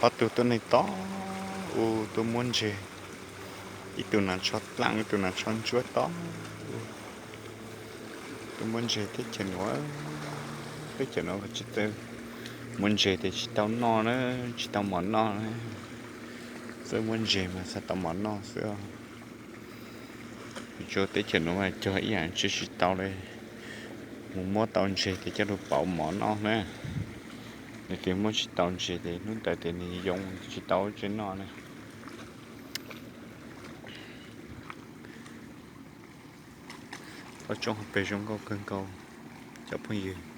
Ob tug tuab neeg tob u tuaj muab ntseg, ib tug nas tsho dlaaj, ib tug nas tsho ntsuab tob u tuaj muab ntseg teb chaws nuav. Teb chaws nuav tsis tau muab ntseg tes tsis tau noj na, tsis tau mov noj na. Txawj muab ntseg mas xav tau mov noj xwb. Tsuas teb chaws nuav mas cog ib yaam tsi tsis tau li. Mus muab tau ntseg tes coj lug pauv mov noj na. Nws tes muab tsis tau ntseg tes hnub ntawd tes nws yoo tsis tau tsi noj na. Ob tsob hauv pes zoo nkauj kawg nkaus cov phooj ywg.